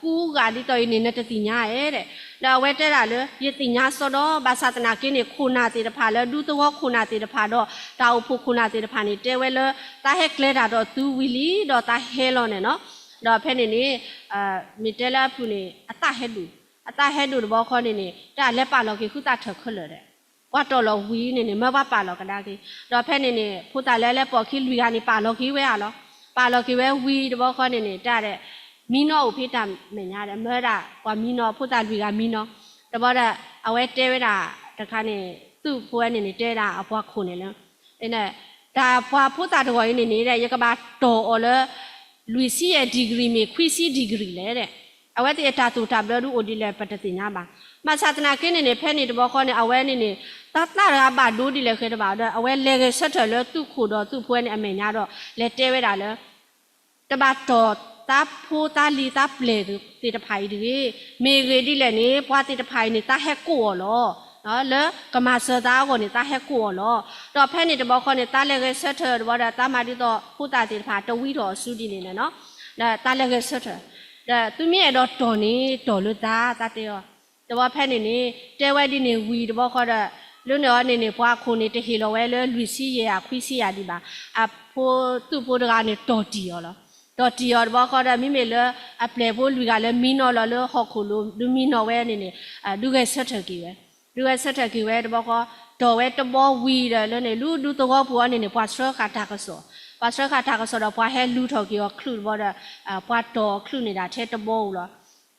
ကူဂာ်ဒ်သိးအံၤန့ၣ် နတသ့ၣ်ညါဧါဒီး, ဒီးအဝဲတဲဒၣ်လၢ ယသ့ၣ်ညါစီဒီး ဘၣ်ဆၣ်သနာ်က့န့ၣ် ခိၣ်နၢ်သ့ၣ်တဖၣ်လၢဒူသဝီခိၣ်နၢ်သ့ၣ်တဖၣ်ဒီး တၢ်အိၣ်ဖှိၣ်ခိၣ်နၢ်သ့ၣ်တဖၣ်န့ၣ် တဲဝဲလၢ သးဟဲကျဲၤတၢ်ဒီးသုဝံၤလံဒီးသးဟဲလီၤန့ၣ်နီၤ, ဒီးဖဲန့ၣ်န့ၣ် မ့ၢ်တဲလၢအဖုၣ်န့ၣ် အသးဟဲဒိၣ်, အသးဟဲဒိၣ်တဘျီဃီန့ၣ်န့ၣ် တၢ်လဲၤပာ်လီၤက့ၤဃုသးထၢၣ်ခဲလၢာ်ဒီး ပှၤတီၢ်လီၤဝံၤန့ၣ်န့ၣ် မၢပှၤပာ်လီၤကဒါက့ၤ, ဒီးဖဲန့ၣ်န့ၣ် ဖိသၣ်လၢလဲၤပိာ်ခံလွံၢ်ဂၤန့ၣ် ပာ်လီၤက့ၤဝဲဧါလီၤ, ပာ်လီၤက့ၤဝဲဝံၤတဘျီဃီန့ၣ်န့ၣ် တဲဒၣ် မံနီၤအိၣ်ဖဲတၢ်မဲာ်ညါဒီး မၢဒၣ်ပှၤမံနီၤ ဖိသၣ်လွံၢ်ဂၤမံနီၤ, တဘျီဒီး အဝဲတဲဝဲဒၣ်တခါန့ၣ် သုးဖိဝဲန့ၣ်န့ၣ် တဲဒၣ်အပှၤခိၣ်န့ၣ်လၢ တၢ်ပှၤဖိသၣ်တဂီၤအံၤန့ၣ်န့ၣ် ယကဘၣ်တီၢ်အီၤလၢ လွံၢ်ဆံယဲၢ် degree မ့ၢ်ခွံဆံ degree လဲၣ်ဒီး, အဝဲသ့ၣ်အတၢ်သိၣ်တၢ်ဘျၢဒုးအိၣ်ဒ်လဲၣ် ပတသ့ၣ်ညါဘၣ်. ဘၣ်ဆၣ်သနာ်က့န့ၣ်န့ၣ် ဖဲန့ၣ်တဘျီဃီန့ၣ် အဝဲန့ၣ်န့ၣ် သးသးတဂၤဘၣ်ဒိဒ်လဲၣ်ဃဲတဘၣ်ဒီး အဝဲလဲၤဂဲၤဆၢထၢၣ်လၢသုးခိၣ်ဒီးသုးဖိဝဲန့ၣ်အမဲာ်ညါဒီး လဲၤတဲဝဲဒၣ်လၢ တဘၣ်တီၢ်သးဖိသးလံၤသးပျဲၢ်သ့ၣ်တဖၣ်အံၤတဂ့ၤ, မ့ၢ်ဂ့ၢ်ဒ်လဲၣ်န့ၣ် ပှၤသ့ၣ်တဖၣ်အံၤန့ၣ် သးဟဲကိးအီၤလီၤ. လၢကမၤစၢၤသးအဂီၢ်န့ၣ် သးဟဲကိးအီၤလီၤ. ဒီးဖဲန့ၣ်တဘျီဃီန့ၣ် သးလဲၤဂဲၤဆၢထၢၣ်တဘျီဒီး သးမၤဒ်သိးဖိသၣ်သ့ၣ်တဖၣ်တဝံထီၣ်အီၤဆူဒ်န့ၣ်န့ၣ်နီၤ, ဒီးသးလဲၤဂဲၤဆၢထၢၣ်, ဒီးသုမ့ၢ်အဲၣ်ဒိးတီၢ်န့ၣ် တီၢ်လၢသး သးတဲအီၤ. တဘျီဖဲန့ၣ်န့ၣ် တဲဝဲဒ်န့ၣ်ဝံၤတဘျီဃီဒီး လၢန့ၣ်အီၤန့ၣ်န့ၣ် ပှၤခိၣ်န့ၣ် တဟ့ၣ်လီၤဝဲလၢလွံၢ်ဆံယဲၢ်ဧါ ခွံဆံယဲၢ်ဒံးဘၣ်. အဖိ သုးဖိတဂၤန့ၣ် တီၢ်တံၢ်အီၤလီၤ. တီၢ်တံၢ်အီၤတဘျီဃီဒီး မ့မ့ၢ်လၢအပျဲၢ်ဖိလွံၢ်ဂၤလၢမံနီၤလီၤလၢဟီၣ်ခိၣ်လိၤ ဒုးမံနီၤဝဲန့ၣ်န့ၣ် ဒုးဂဲၤဆၢထၢၣ်က့ၤဝဲ ဒုးဂဲၤဆၢထၢၣ်က့ၤဝဲတဘျီဃီ, တီၢ်ဝဲတဘျီဝံၤဒီးလၢန့ၣ် လၢဒူသဝီပူၤအီၤန့ၣ်န့ၣ် ပှၤဆှၢဃာ်တၢ်ကစီၣ်, ပှၤဆှၢဃာ်တၢ်ကစီၣ်ဒီးပှၤဟဲလူၤထီၣ်က့ၤအီၤချုးတဘျီဒီး ပှၤတီၢ်အီၤချုးန့ၣ်ဒၣ်ထဲတဘျီဧိၤလီၤ.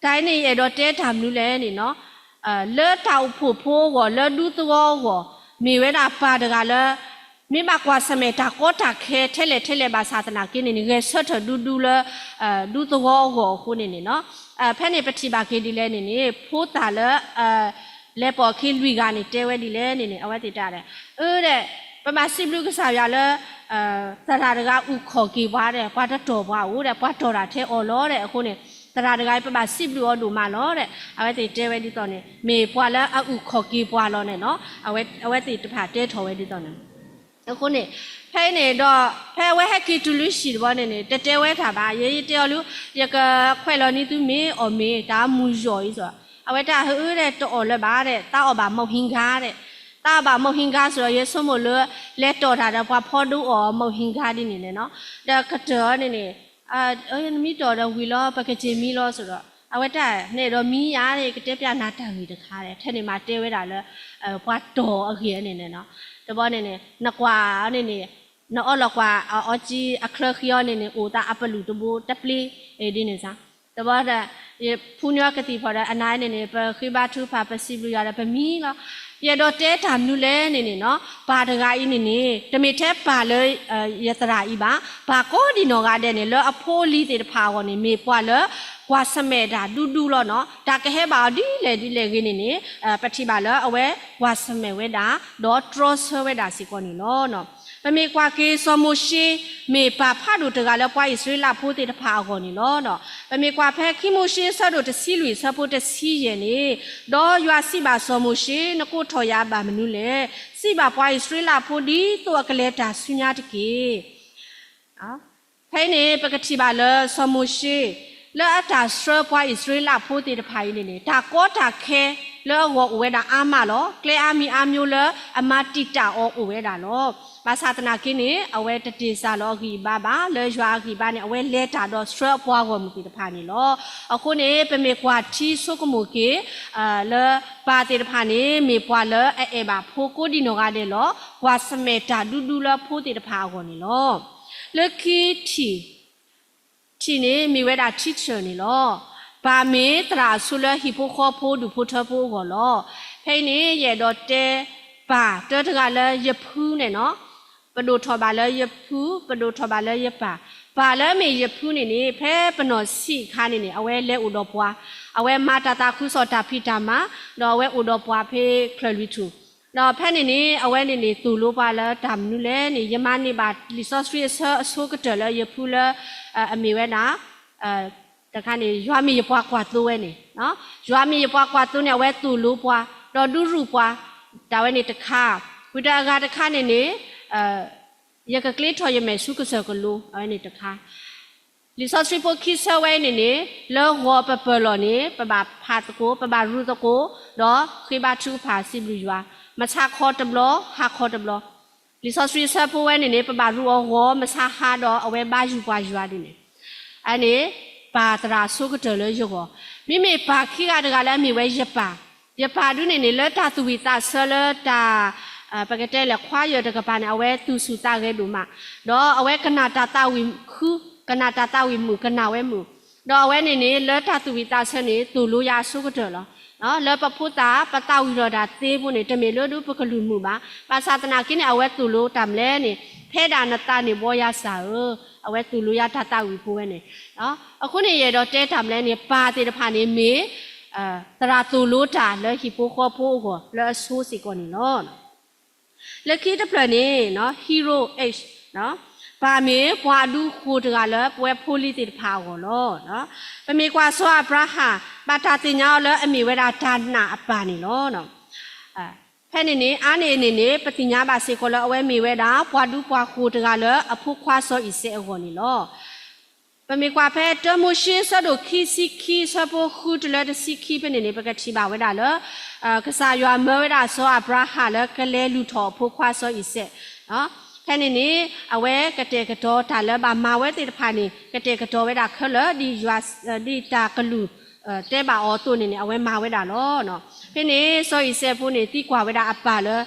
တၢ်အံၤန့ၣ် ယအဲၣ်ဒိးတဲတၢ်မနုၤလဲၣ်န့ၣ်နီၤ, လၢတၢ်အိၣ်ဖှိၣ်ဖိအဂီၢ် လၢဒူသဝီအဂီၢ် မ့ၢ်ဝဲဒၣ်ပၢ်တဂၤလၢ မ့ၢ်ဘၣ်ကွၢ်ဆၢၣ်မဲာ်တၢ်ကီတၢ်ခဲထဲလဲၣ်ထဲလဲၣ်ဘၣ်ဆၣ်သနာ်က့န့ၣ်န့ၣ် ဂဲၤဆၢထၢၣ်ဒူဒူလၢ ဒူသဝီအဂီၢ်အဃိန့ၣ်န့ၣ်နီၤ, ဖဲန့ၣ်ပထံၣ်ဘၣ်က့ၤဒ်လဲၣ်န့ၣ်န့ၣ် ဖိသၣ်လၢ လဲၤပိာ်အခံလွံၢ်ဂၤန့ၣ် တဲဝဲဒ်လဲၣ်န့ၣ်န့ၣ် အဝဲသ့ၣ်တဲဒီး အၢဒီး ပဘၣ်စံးဘျုးကစၢ်ယွၤလၢ သရၣ်တဂၤအုၣ်ခီၣ်က့ၤပှၤဒီး ပှၤတတီၢ်ပှၤဧိၤဒီး ပှၤတီၢ်တၢ်ထဲအီၤလီၤဒီး အဃိန့ၣ် သရၣ်တဂၤအံၤ ပဘၣ်စံးဘျုးအီၤဒိၣ်မးလီၤဒီး အဝဲသ့ၣ်တဲဝဲဒ်သိးန့ၣ် မ့ၢ်ပှၤလၢအအုၣ်ခီၣ်က့ၤပှၤလီၤန့ၣ်နီၤ, အဝဲသ့ၣ်တဖၣ်တဲထီၣ်ဝဲဒ်သိးန့ၣ် အဃိန့ၣ် ဖဲအံၤန့ၣ်ဒီး ဖဲအဝဲဟဲက့ၤတုၤလၢဟံၣ်တဘျီန့ၣ်န့ၣ် တတဲဝဲတၢ်ဘၣ်, ယဲယတဲအီၤလၢ ယကခွဲးလီၤန့ၢ်သုမ့ၢ်အီၣ်မ့ၢ်တၢ်မုၢ်ယီၢ်အံၤစီၤ, အဝဲတၢ်ဟၢအၢဒီးတအီၣ်လၢၤဘၣ်ဒီး သးအီၣ်ဘၣ်မီၢ်ဟံဂါဒီး သးအီၣ်ဘၣ်မီၢ်ဟံဂါစီၤဒီး ယဆိကမိၣ်လၢ လဲၤတီၢ်တၢ်ဒီးပှၤဖီဒိၣ်အီၣ်မီၢ်ဟံဂါဒ်န့ၣ်န့ၣ်နီၤ, ဒီးကတၢၢ်အီၤန့ၣ်န့ၣ် နမ့ၢ်တီၢ်ဒီးဝံၤလီၤ ပကက့ၤမံလီၤစီၤဒီး အဝဲတၢ် နအဲၣ်ဒိးမံယၤန့ၣ် ကတဲပျးနၤတၢ်ဂ့ၢ်တခါဒီး ထဲန့ၣ်မၤတဲဝဲဒၣ်လၢ ပှၤတီၢ်အဂ့ၢ်န့ၣ်န့ၣ်နီၤ, တဘျီန့ၣ်န့ၣ် နကွၢ်န့ၣ်န့ၣ် နအီလီၤကွၢ်အီကၠံအချၢဃံအီၤန့ၣ်န့ၣ် အိၣ်သးအပလူၢ်တဘိတပျ့ၤဒ်န့ၣ်စ့ၢ်, တဘျီဒီး ယဖူန့ၢ်အီၤကသံၣ်ဖီဒီး အနၤန့ၣ်န့ၣ် ပဃ့ဘါထုကဖၣ် ပစံးဘျုးယွၤဒီးပမံလီၤ. ယအဲၣ်ဒိးတဲတၢ်မနုၤလဲၣ်န့ၣ်န့ၣ်နီၤ, ပၢ်တဂၤအံၤန့ၣ်န့ၣ် တမ့ၢ်ထဲပၢ်လၢ ယသရၣ်အံၤဘၣ်, ပၢ်ကိးဒံနီၢ်ဂၤဒဲးန့ၣ် လၢအဖိအလံၤသ့ၣ်တဖၣ်အဂီၢ်န့ၣ် မ့ၢ်ပှၤလၢ ကွၢ်ဆၢၣ်မဲာ်တၢ်ဒူဒူလီၤနီၤ, တၢ်ကဟဲဘၣ်အီၤဒ်လဲၣ်ဒ်လဲၣ်ဂ့ၤန့ၣ်န့ၣ် ပထံၣ်ဘၣ်လၢအဝဲကွၢ်ဆၢၣ်မဲာ်ဝဲဒၣ် ဒီးတြီဆၢဝဲဒၣ်စ့ၢ်ကီးန့ၣ်လီၤ. ပမ့ၢ်ကွၢ်က့ၤစီၤမိၤၡ့ မ့ၢ်ပၢ်ဖးဒိၣ်တဂၤလၢပှၤအံၣ်စရ့လးဖိသ့ၣ်တဖၣ်အဂီၢ်န့ၣ်လီၤ. ပမ့ၢ်ကွၢ်ဖဲခံမိၤၡ့အဆၢဒိၣ်တဆံလွံၢ်အဆၢဖိတဆံယဲၢ်န့ၣ်, ဒီးယွၤစံးဘၣ်စီၤမိၤၡ့, နကိးထီၣ်ယၤအဘၣ်မနုၤလဲၣ်. စံးဘၣ်ပှၤအံၣ်စရ့လးဖိဒ်သိးအကလဲၤတၢ်ဆူညါတက့ၢ်. ဖဲအံၤန့ၣ် ပကထံၣ်ဘၣ်လၢစီၤမိၤၡ့ လၢအတၢ်ဆှၢပှၤအံၣ်စရ့လးဖိသ့ၣ်တဖၣ်အံၤန့ၣ်န့ၣ် တၢ်ကီတၢ်ခဲလၢအဂီၢ်အိၣ်ဝဲဒၣ်အါမးလီၤ. ကျဲအါမံၤအါမျိုးလၢအမၤတံာ်တာ်အီၤအိၣ်ဝဲဒၣ်လီၤ. ဘၣ်ဆၣ်သနာ်က့န့ၣ် အဝဲတတ့ၢ်စၢ်လီၤအဂံၢ်အဘါဘၣ်, လၢယွၤအဂံၢ်အဘါန့ၣ် အဝဲလဲၤတၢ်ဒီးဆှၢအပှၤဂီၢ်မုၢ်သ့ၣ်တဖၣ်န့ၣ်လီၤ. အဃိန့ၣ် ပမ့ၢ်ကွၢ်ထံဆိကမိၣ်က့ၤ လၢပၢ်သ့ၣ်တဖၣ်န့ၣ် မ့ၢ်ပှၤလၢအအဲၣ်ဘၣ်ဖိကိးဒံနီၢ်ဂၤဒဲးလီၤ. ကွၢ်ဆၢၣ်မဲာ်တၢ်ဒူဒူလၢဖိသ့ၣ်တဖၣ်အဂီၢ်န့ၣ်လီၤ. လၢခံထံၣ် ထံၣ်န့ၣ် မ့ၢ်ဝဲဒၣ် teacher န့ၣ်လီၤ. ပၢ်မ့ၢ်သရၣ်အဆိလၢဟံၣ်ဖိဃီဖိဒူၣ်ဖိထၢဖိအဂီၢ်လီၤ. ဖဲအံၤန့ၣ် ယအဲၣ်ဒိးတဲ ပၢ်တၢတဂၤလၢယဖုန့ၣ်နီၤ, ပဒိၣ်ထီၣ်ဘၣ်လၢယဖု, ပဒိၣ်ထီၣ်ဘၣ်လၢယပၢ်. ပၢ်လၢအမ့ၢ်ယဖုန့ၣ်န့ၣ် ဖဲပနီၢ်ဆံးအခါန့ၣ်န့ၣ် အဝဲလဲၤအိၣ်ဒီးပှၤ, အဝဲမၤတၢ်သးခုကစီၣ်တၢ်ဖံးတၢ်မၤ, ဒီးအဝဲအိၣ်ဒီးပှၤဖဲချၢၣ်လွံၢ်ထူၣ် ဒီးဖဲန့ၣ်န့ၣ် အဝဲန့ၣ်န့ၣ် သိၣ်လိပှၤလၢတၢ်မနုၤလဲၣ်န့ၣ် ယမၤန့ၢ်ဘၣ်လံာ်စီဆှံအဆၢအဆိကတၢၢ်လၢယဖုလၢ အမ့ၢ်ဝဲဒၣ် တခါန့ၣ် ယွၤမ့ၢ်ယပှၤကွၢ်သိဝဲန့ၣ်, ယွၤမ့ၢ်ယပှၤကွၢ်သိန့ၣ် အဝဲသိၣ်လိပှၤ ဒီးဒုးရူၢ်ပှၤ တၢ်ဝဲန့ၣ်တခါ, ဝံၤဒီးအဂၤတခါန့ၣ်န့ၣ် ယကကျ့ထီၣ်ယမဲာ်ဆူကစၢၢ်ကလိ အဝဲန့ၣ်တခါ လံာ်စီဆှံဖိခံဆၢဝဲအံၤန့ၣ်န့ၣ် လၢဂီၤပပၢၢ်လီၢ်န့ၣ် ပဘၣ်ဖးသကိး ပဘၣ်ရူသကိး ဒီးဃ့ဘါထုကဖၣ်စံးဘျုးယွၤ, မဆါခီတဘျီ ဟါခီတဘျီ, လံာ်စီဆှံအဆၢဖိဝဲန့ၣ်န့ၣ် ပဘၣ်ရူအီၤဂီၤ မဆါဟါဒီးအဝဲဘါယုၢ်ပှၤယွၤဒ်န့ၣ်, အန့ၣ် ပၢ်သရၣ်အဆိကတၢၢ်လၢယဂီၢ်, မ့မ့ၢ်ပၢ်ခံဂၤတဂၤလၢအမ့ၢ်ဝဲယပၢ်, ယပၢ်ဒုန့ၣ်န့ၣ် လၢတၢ်သူၣ်ဝံၣ်သးဆၢလၢတၢ် ပကတဲလဲၣ် ခွါယၢၢ်တကပၤန့ၣ် အဝဲသူၣ်ဆူၣ်သးဂဲၤဒိၣ်မး, ဒီးအဝဲကနၣ်တၢ်သးဝံၣ်ဃု, ကနၣ်တၢ်သးဝံၣ်မုာ် ကနၣ်ဝဲမုာ်, ဒီးအဝဲန့ၣ်န့ၣ် လၢတၢ်သူၣ်ဝံၣ်သးဆၢန့ၣ် သိၣ်လိယၤအဆိကတၢၢ်လီၤ. လၢပဖိသၣ် ပသးဝံၣ်ထီၣ်တၢ်သ့ဖိန့ၣ် တမ့ၢ်လၢဒုးပကလုၢ်မုာ်ဘၣ်. ဘၣ်ဆၣ်သနာ်က့န့ၣ် အဝဲသိၣ်လိတၢ်မနုၤလဲၣ်န့ၣ် ဖဲဒၣ်နသးန့ၣ်ဘီယၤစၢ်ဧၢ, အဝဲသိၣ်လိယၤတၢ်သးဝံၣ်ဖိဝဲန့ၣ် အဃိန့ၣ် ယအဲၣ်ဒိးတဲတၢ်မနုၤလဲၣ်န့ၣ် ပၢ်သ့ၣ်တဖၣ်န့ၣ်မ့ၢ် သရၣ်သိၣ်လိတၢ်လၢဟံၣ်ဖိဃီဖိအဂီၢ်လၢအဆိစ့ၢ်ကီးန့ၣ်လီၤ. လၢခံတဖျၢၣ်န့ၣ် hero age ပၢ်မ့ၢ်ပှၤအဒူဃိၣ်တဂၤလၢပဝဲဖိလံၤသ့ၣ်တဖၣ်အဂီၢ်လီၤ. ပမ့ၢ်ကွၢ်စီၤအၤဘြၤဟၣ် ဘၣ်တၢ်သ့ၣ်ညါအီၤလၢအမ့ၢ်ဝဲဒၣ်တၢ်နာ်အပၢ်န့ၣ်လီၤ. ဖဲန့ၣ်န့ၣ် အါန့ၢ်န့ၣ်န့ၣ် ပသ့ၣ်ညါဘၣ်စ့ၢ်ကီးလၢအဝဲမ့ၢ်ဝဲဒၣ် ပှၤဒူပှၤဃိၣ်တဂၤလၢအဖိခွါစီၤအံၤစဲးအဂီၢ်န့ၣ်လီၤ. ပမ့ၢ်ကွၢ်ဖဲတၢမိၤၡ့ အဆၢဒိၣ်ခံဆံခံ အဆၢဖိဃုတုၤလၢတဆံခံဖဲန့ၣ်န့ၣ် ပကထံၣ်ဘၣ်ဝဲဒၣ်လၢ ကစၢ်ယွၤမၢဝဲဒၣ်စီၤအၤဘြၤဟၣ်လၢကလဲၤလုၢ်ထီၣ်အဖိခွါစီၤအံၤစဲး, ဖဲန့ၣ်န့ၣ် အဝဲကတဲာ်ကတီၤတၢ်လၢဘၣ်မၤဝဲသ့ၣ်တဖၣ်န့ၣ် ကတဲာ်ကတီၤဝဲဒၣ်ခဲလၢာ် ဒ်တၢ်ကလုၢ် တဲဘၣ်အီၤအသိးန့ၣ်န့ၣ် အဝဲမၤဝဲဒၣ်လီၤ. ဖဲန့ၣ် စီၤအံၤစဲးဖိန့ၣ် သံကွၢ်ဝဲဒၣ်အပၢ်လၢ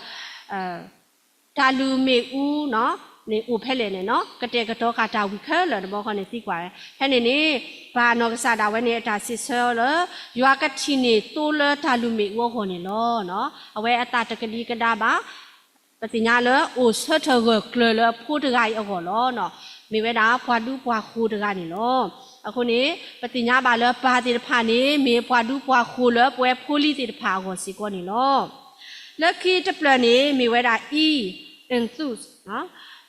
တၢ်လုၢ်မ့ၣ်အူန့ၣ်အိၣ်ဖဲလဲၣ်န့ၣ်နီၤ, ကတဲာ်ကတီၤဃာ်တၢ်ဝံၤခဲလၢာ်တဘျီဃီန့ၣ်သံကွၢ်ဝဲ. ဖဲန့ၣ်န့ၣ် ပၢ်နီၢ်ကစၢ်ဒၣ်ဝဲန့ၣ် အတၢ်စံးဆၢလၢ ယွၤကထံၣ်န့ၢ်သိလၢတၢ်လုၢ်မ့ၣ်အူအဂီၢ်န့ၣ်လီၤ. အဝဲအသးတကဒံကဒါဘၣ်, ပသ့ၣ်ညါလၢအိၣ်ဆၢထၢၣ်ဂၢၢ်ကျၢၤလၢအဖိတဂၤအံၤအဂီၢ်လီၤ. မ့ၢ်ဝဲဒၣ်ပှၤဒူပှၤဃိၤတဂၤန့ၣ်လီၤ. အဃိန့ၣ် ပသ့ၣ်ညါဘၣ်လၢပၢ်သ့ၣ်တဖၣ်န့ၣ် မ့ၢ်ပှၤဒူပှၤဃိၤလၢပဝဲဖိလံၤသ့ၣ်တဖၣ်အဂီၢ်စ့ၢ်ကီးန့ၣ်လီၤ. လၢခံတဖျၢၣ်န့ၣ် မ့ၢ်ဝဲဒၣ် E, enthus,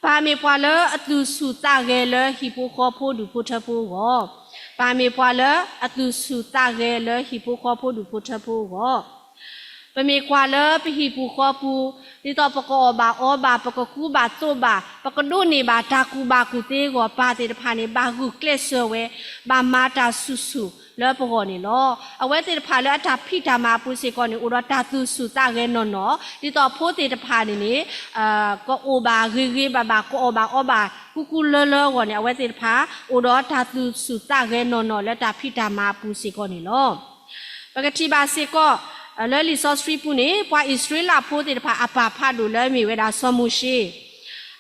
ပၢ်မ့ၢ်ပှၤလၢအသူၣ်ဆူၣ်သးဂဲၤလၢဟံၣ်ဖိဃီဖိဒူၣ်ဖိထၢဖိအဂီၢ်, ပၢ်မ့ၢ်ပှၤလၢအသူၣ်ဆူၣ်သးဂဲၤလၢဟံၣ်ဖိဃီဖိဒူၣ်ဖိထၢဖိအဂီၢ်, ပမ့ၢ်ကွၢ်လၢပဟံၣ်ပူၤဃီပူၤ ဒ်သိးပကအီၣ်ဘၣ်အီဘၣ်, ပကကူဘၣ်သိးဘၣ်, ပကဒိးန့ၢ်ဘၣ်တၢ်ကူၣ်ဘၣ်ကူၣ်သ့အဂီၢ်, ပၢ်သ့ၣ်တဖၣ်န့ၣ် ဘၣ်ဂုာ်ကျဲးစၢးဝဲ, ဘၣ်မၤတၢ်ဆူၣ်ဆူၣ်လၢပဂီၢ်န့ၣ်လီၤ. အဝဲသ့ၣ်တဖၣ်လၢအတၢ်ဖံးတၢ်မၤအပူၤစ့ၢ်ကီးန့ၣ် အိၣ်ဒီးတၢ်သူၣ်ဆူၣ်သးဂဲၤနီၢ်နီၢ်, ဒ်သိးဖိသ့ၣ်တဖၣ်န့ၣ်န့ၣ် ကအိၣ်ဘၣ်ဂ့ၤဂ့ၤဘၣ်ဘၣ်, ကအီၣ်ဘၣ်အီဘၣ်ကူကူလၢလၢအဂီၢ်န့ၣ် အဝဲသ့ၣ်တဖၣ် အိၣ်ဒီးတၢ်သူၣ်ဆူၣ်သးဂဲၤနီၢ်နီၢ်လၢတၢ်ဖံးတၢ်မၤအပူၤစ့ၢ်ကီးန့ၣ်လီၤ. ပကထံၣ်ဘၣ်စ့ၢ်ကီး လၢလံာ်စီဆှံပူၤန့ၣ် ပှၤအံၣ်စရ့လးဖိသ့ၣ်တဖၣ်အပၢ်ဖးဒိၣ်လၢအမ့ၢ်ဝဲဒၣ်စီၤမိၤၡ့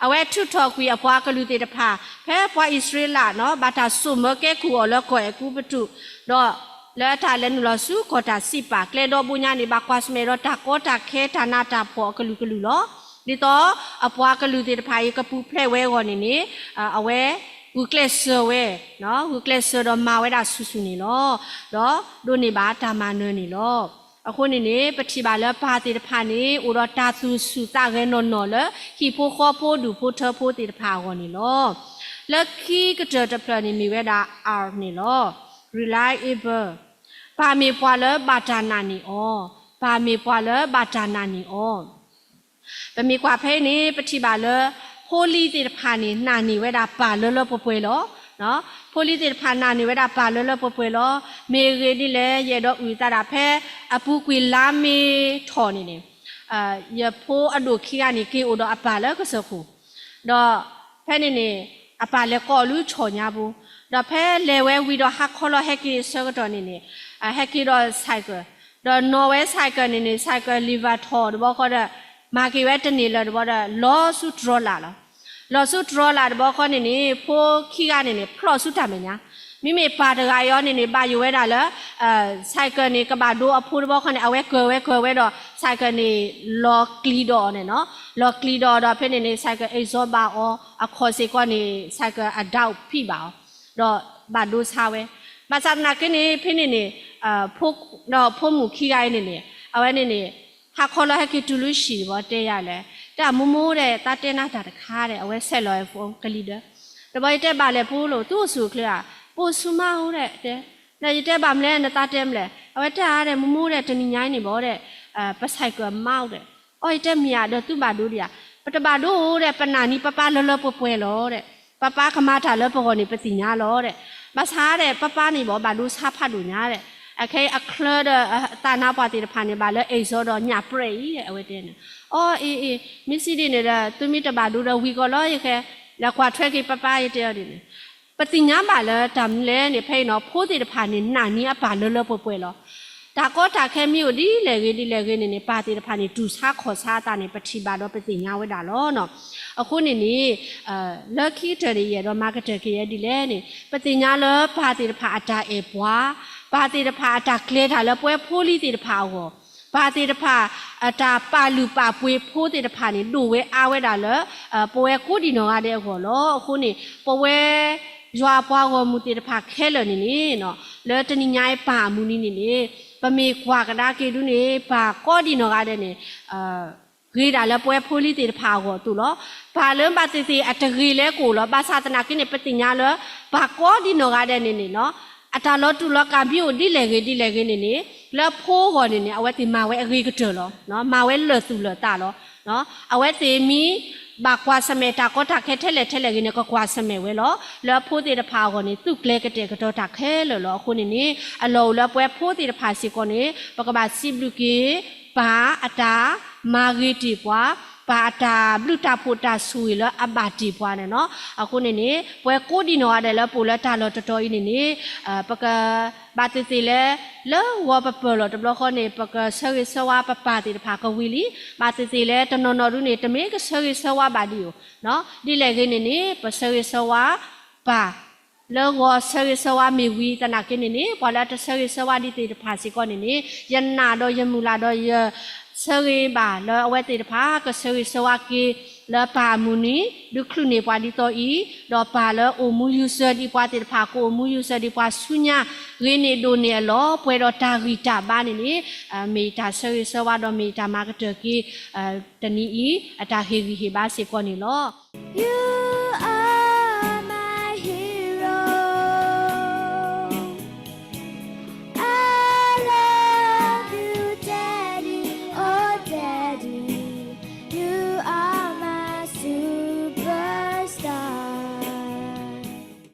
အဝဲထုးထီၣ်ကွံာ်အပှၤကလုာ်သ့ၣ်တဖၣ် ဖဲပှၤအံၣ်စရ့လး ဘၣ်တၢ်စိာ်မၢကဲကုၢ်အီၤလၢကီၢ်အဲၤကူပတူး, ဒီးလၢတၢ်လဲၤနုာ်လီၤဆူကီၢ်တၢ်စံးပာ် ကျဲဒီဘိညါန့ၣ် ဘၣ်ကွၢ်ဆၢၣ်မဲာ်ဒီးတၢ်ကီတၢ်ခဲတၢ်နးတၢ်ဖှီၣ်အကလုာ်ကလုာ်လီၤ. ဒ်သိးအပှၤကလုာ်သ့ၣ်တဖၣ်အံၤ ကပူၤဖျဲးဝဲအဂီၢ်န့ၣ်န့ၣ် အဝဲဂုာ်ကျဲးစၢးဝဲ, ဂုာ်ကျဲးစၢးဒီးမၤဝဲဒၣ်ဆူၣ်ဆူၣ်န့ၣ်လီၤ. ဒီးဒိးန့ၢ်ဘၣ်တၢ်မၤနၢၤန့ၣ်လီၤ. အဃိန့ၣ်န့ၣ် ပထံၣ်ဘၣ်လၢပၢ်သ့ၣ်တဖၣ်န့ၣ် အိၣ်ဒီးတၢ်သူၣ်ဆူၣ်သးဂဲၤနီၢ်နီၢ်လၢ ဟံၣ်ဖိဃီဖိဒူၣ်ဖိထၢဖိသ့ၣ်တဖၣ်အဂီၢ်န့ၣ်လီၤ. လၢခံကတၢၢ်တဖျၢၣ်န့ၣ်မ့ၢ်ဝဲဒၣ် R န့ၣ်လီၤ. Reliable, ပၢ်မ့ၢ်ပှၤလၢဘၣ်တၢ်နာ်န့ၢ်အီၤ, ပၢ်မ့ၢ်ပှၤလၢဘၣ်တၢ်နာ်န့ၢ်အီၤ. ပမ့ၢ်ကွၢ်ဖဲအံၤန့ၣ် ပထံၣ်ဘၣ်လၢ ဖိလံၤသ့ၣ်တဖၣ်န့ၣ် နာ်န့ၢ်ဝဲဒၣ်ပၢ်လၢလၢပှဲၤပှဲၤလီၤ. ဖိလံၤသ့ၣ်တဖၣ်နာ်န့ၢ်ဝဲဒၣ်ပၢ်လၢလၢပှဲၤပှဲၤလီၤ. မ့ၢ်အဂ့ၢ်ဒ်လဲၣ် ယအဲၣ်ဒိးအုၣ်သးဒၣ်ဖဲ အပူၤကွံာ်လါမ့ၤထီၣ်န့ၣ်န့ၣ် ယဖိအဒိၣ်ခံဂၤန့ၣ် က့ၤအိၣ်ဒီးအပၢ်လၢကစၢၢ်ခိၣ်, ဒီးဖဲန့ၣ်န့ၣ် အပၢ်လဲၤကိးအီၤလၢဆီၣ်ညါပူၤ, ဒီးဖဲလဲၤဝဲဝံၤဒီးဟါခီလီၤဟဲက့ၤဆၢကတီၢ်န့ၣ်န့ၣ် ဟဲက့ၤဒီး cycle, ဒီးနီၣ်ဝဲ cycle န့ၣ်န့ၣ် cycle လံာ်ဝၤထီၣ်တဘျီဃီဒီး မၤက့ၤဝဲတန့ၢ်လၢၤတဘျီဒီး လီၤဆူတြီလာ်လီၤ. လီၤဆူတြီလာ်တဘျီဃီန့ၣ်န့ၣ် ဖိခံဂၤန့ၣ်န့ၣ် ဖျီၣ်ဆူတၢ်မဲာ်ညါ, မ့မ့ၢ်ပၢ်တဂၤအံၤအီၤန့ၣ်န့ၣ် ဘၣ်ယိၣ်ဝဲဒၣ်လၢ cycle န့ၣ် ကဘၣ်ဒိအဖိတဘျီဃီန့ၣ် အဝဲကၢၤဝဲကၢၤဝဲဒီး cycle န့ၣ် လီၤကျံၤဒီးအီၤန့ၣ်နီၤ, လီၤကျံၤဒီးအီၤဒီးဖဲန့ၣ်န့ၣ် cycle exhaust ဘၣ်အီၤ အခီၣ်စ့ၢ်ကီးန့ၣ် cycle အ dog ဖံးဘၣ်အီၤ, ဒီးဘၣ်ဒိဆါဝဲ, ဘၣ်ဆၣ်သနာ်က့န့ၣ် ဖဲန့ၣ်န့ၣ် ဒီးဖိမုၣ်ခံဂၤအံၤန့ၣ်န့ၣ် အဝဲန့ၣ်န့ၣ် ဟါခီလီၤဟဲက့ၤတုၤလၢဟံၣ်ဘၣ်တဲယၤလဲၣ်, တၢ်မိၢ်မိၢ်ဒီး သးတဲနၤတၢ်တခါဒီး အဝဲဆဲးလီၤ phone ကလံၤဒၢ, တဘျီယတဲဘၣ်လဲၣ်ဖိလီၤ သုအိၣ်ဆူၣ်အိၣ်ချ့ဧါ, ပအိၣ်ဆူၣ်မးအိၣ်ဒီးတဲ, ဒီးယတဲဘၣ်မလဲၣ် နသးတဲမလဲၣ်, အဝဲတဲဧါဒီး မိၢ်မိၢ်ဒီး တနံၤညါအံၤန့ၣ်ဘၣ်ဒီး ပ cycle မးအိၣ်ဒီး, အီ ယတဲမ့ၢ်ဧါဒီးသုဘၣ်ဒိဒံးဧါ, ပတဘၣ်ဒိအိၣ်ဒီး ပနာ်န့ၢ်ပၢ်ပၢ်လၢလၢပှဲၤပှဲၤလီၤဒီး ပၢ်ပၢ်ကမၤတၢ်လၢပဂီၢ်န့ၣ် ပသ့ၣ်ညါလီၤဒီး, ဘၣ်ဆၣ်ဒီး ပၢ်ပၢ်န့ၣ်ဘၣ် ဘၣ်ဒိဆါဖးဒိၣ်ညါဒီး, အခဲအံၤအချၢဒီး သးနါပှၢ်သ့ၣ်တဖၣ်န့ၣ် ဘၣ်လၢ exhaust ဒီးညၣ်ပြဲအံၤ အဝဲတဲန့ၣ်, အီ အ့ အ့ မ့ၢ်စံးဒ်န့ၣ်ဒီး သုမ့ၢ်တဘၣ်ဒိဒီးဝံၤကီးလီၤ ယက လဲၤကွၢ်ထွဲက့ၤပၢ်ပၢ် ယတဲအီၤဒ်န့ၣ်, ပသ့ၣ်ညါဘၣ်လၢတၢ်မနုၤလဲၣ်န့ၣ် ဖဲအံၤနီၤ ဖိသ့ၣ်တဖၣ်န့ၣ် နာ်န့ၢ်အပၢ်လၢလၢပှဲၤပှဲၤလီၤ. တၢ်ကီတၢ်ခဲမ့ၢ်အိၣ်ဒ်လဲၣ်ဂ့ၤဒ်လဲၣ်ဂ့ၤန့ၣ်န့ၣ် ပၢ်သ့ၣ်တဖၣ်န့ၣ် တူၢ်ဆါခီၣ်ဆါအသးန့ၣ် ပထံၣ်ဘၣ်ဒီးပသ့ၣ်ညါဝဲဒၣ်လီၤ. အဃိန့ၣ်န့ၣ် လၢခံကတၢၢ်န့ၣ် ယအဲၣ်ဒိးမၤကတၢၢ်က့ၤယဲဒ်လဲၣ်န့ၣ် ပသ့ၣ်ညါလၢပၢ်သ့ၣ်တဖၣ်အတၢ်အဲၣ်ပှၤ, ပၢ်သ့ၣ်တဖၣ်အတၢ်ကျဲၤတၢ်လၢပဝဲဖိလံၤသ့ၣ်တဖၣ်အဂီၢ်, ပၢ်သ့ၣ်တဖၣ် အတၢ်ပာ်လုၢ်ပာ်ပှ့ၤဖိသ့ၣ်တဖၣ်န့ၣ် ဒိၣ်ဝဲအါဝဲဒၣ်လၢ ပဝဲကိးဒံးနီၢ်ဂၤဒဲးအဂီၢ်လီၤ. အဃိန့ၣ် ပဝဲ ယွၤအပှၤဂီၢ်မုၢ်သ့ၣ်တဖၣ်ခဲလၢာ်န့ၣ်န့ၣ် လၢတနံၤညါအံၤပၢ်အမုၢ်နံၤန့ၣ်န့ၣ် ပမ့ၢ်ကွၢ်ကဒါက့ၤဒုန့ၣ် ပၢ်ကိးဒံးနီၢ်ဂၤဒဲးန့ၣ် ဂ့ၤဒၣ်လၢပဝဲဖိလံၤသ့ၣ်တဖၣ်အဂီၢ်အသိးလီၤ. ပၢ်လၢဘၣ်သ့ၣ်သ့ၣ်အတဂ့ၤလဲၣ်ကအိၣ်လီၤ. ဘၣ်ဆၣ်သနာ်က့န့ၣ် ပသ့ၣ်ညါလၢ ပၢ်ကိးဒံးနီၢ်ဂၤဒဲးန့ၣ်န့ၣ် အတၢ်လီၤတူာ်လီၤကာ်မ့ၢ်အိၣ်ဒ်လဲၣ်ဂ့ၤဒ်လဲၣ်ဂ့ၤန့ၣ်န့ၣ် လၢဖိအဂီၢ်န့ၣ်န့ၣ် အဝဲသ့ၣ်မၤဝဲအဂ့ၤကတၢၢ်လီၤ. မၤဝဲလၢာ်သူၣ်လၢာ်သးလီၤ. အဝဲသ့ၣ်မ့ၢ်ဘၣ်ကွၢ်ဆၢၣ်မဲာ်တၢ်ကီတၢ်ခဲထဲလဲၣ်ထဲလဲၣ်ဂ့ၤန့ၣ် ကကွၢ်ဆၢၣ်မဲာ်ဝဲလီၤ. လၢအဖိသ့ၣ်တဖၣ်အဂီၢ်န့ၣ် သူၣ်ကျဲၤကတဲာ်ကတီၤတၢ်ခဲလၢာ်လီၤ. အဃိန့ၣ်န့ၣ် အလီၢ်အိၣ်လၢပဝဲဖိသ့ၣ်တဖၣ်စ့ၢ်ကီးန့ၣ် ပကဘၣ်စံးဘျုးက့ၤ ပၢ်အတၢ်မၤဂ့ၤတ့ၢ်ပှၤ, ပာ်အတၢ်ဘျုးတၢ်ဖှိၣ်တၢ်ဆိၣ်ဂ့ၤလၢအဘၣ်တ့ၢ်ပှၤန့ၣ်လီၤ. အဃိန့ၣ်န့ၣ် ပှၤကိးဒံးနီၢ်ဂၤဒဲးလၢပအိၣ်လၢတၢ်လီၢ်တတီၤအံၤန့ၣ်န့ၣ် ပက ဘၣ်သ့ၣ်သ့ၣ်လၢ လၢဂီၤပပၢၢ်လီၤတဘျီဃီန့ၣ် ပကဆၢဂ့ၤဆၢဝါပပၢ်သ့ၣ်တဖၣ်ကဝံၤလံ. ဘၣ်သ့ၣ်သ့ၣ်လၢတနီၤနီၤဒုန့ၣ် တမ့ၢ်ကဆၢဂ့ၤဆၢဝါဘၣ်ဒံးဧိၤ ဒ်လဲၣ်ဂ့ၤန့ၣ်န့ၣ် ပဆၢဂ့ၤဆၢဝါပၢ် လၢဂီၤဆၢဂ့ၤဆၢဝါမ့ၢ်ဝံၤသနာ်က့န့ၣ်န့ၣ် ပှၤလၢအတဆၢဂ့ၤဆၢဝါဒံးသ့ၣ်တဖၣ်စ့ၢ်ကီးန့ၣ်န့ၣ် ယနာ်ဒီးယမုၢ်လၢ်ဒီးယဆၢဂ့ၤဘၣ်လၢအဝဲသ့ၣ်တဖၣ် ကဆၢဂ့ၤဆၢဝါက့ၤလၢပၢ်အမုၢ်နံၤ ဒုးချုးန့ၢ်ပှၤဒ်သိးအံၤ, ဒီးပၢ်လၢအိၣ်မူယူးစၢၤဒံးပှၤသ့ၣ်တဖၣ် ကအိၣ်မူယူးစၢၤဒံးပှၤဆူညါ ဂ့ၤန့ၢ်ဒိၣ်န့ၢ်အလီၢ် ပှဲၤဒီးတၢ်ဂံၢ်တၢ်ဘါန့ၣ်န့ၣ် မ့ၢ်တၢ်ဆၢဂ့ၤဆၢဝါဒီးမ့ၢ်တၢ်မၤကတၢၢ်က့ၤ တနံၤအံၤ အတၢ်ဟ့ၣ်ဂံၢ်ဟ့ၣ်ဘါစ့ၢ်ကီးန့ၣ်လီၤ.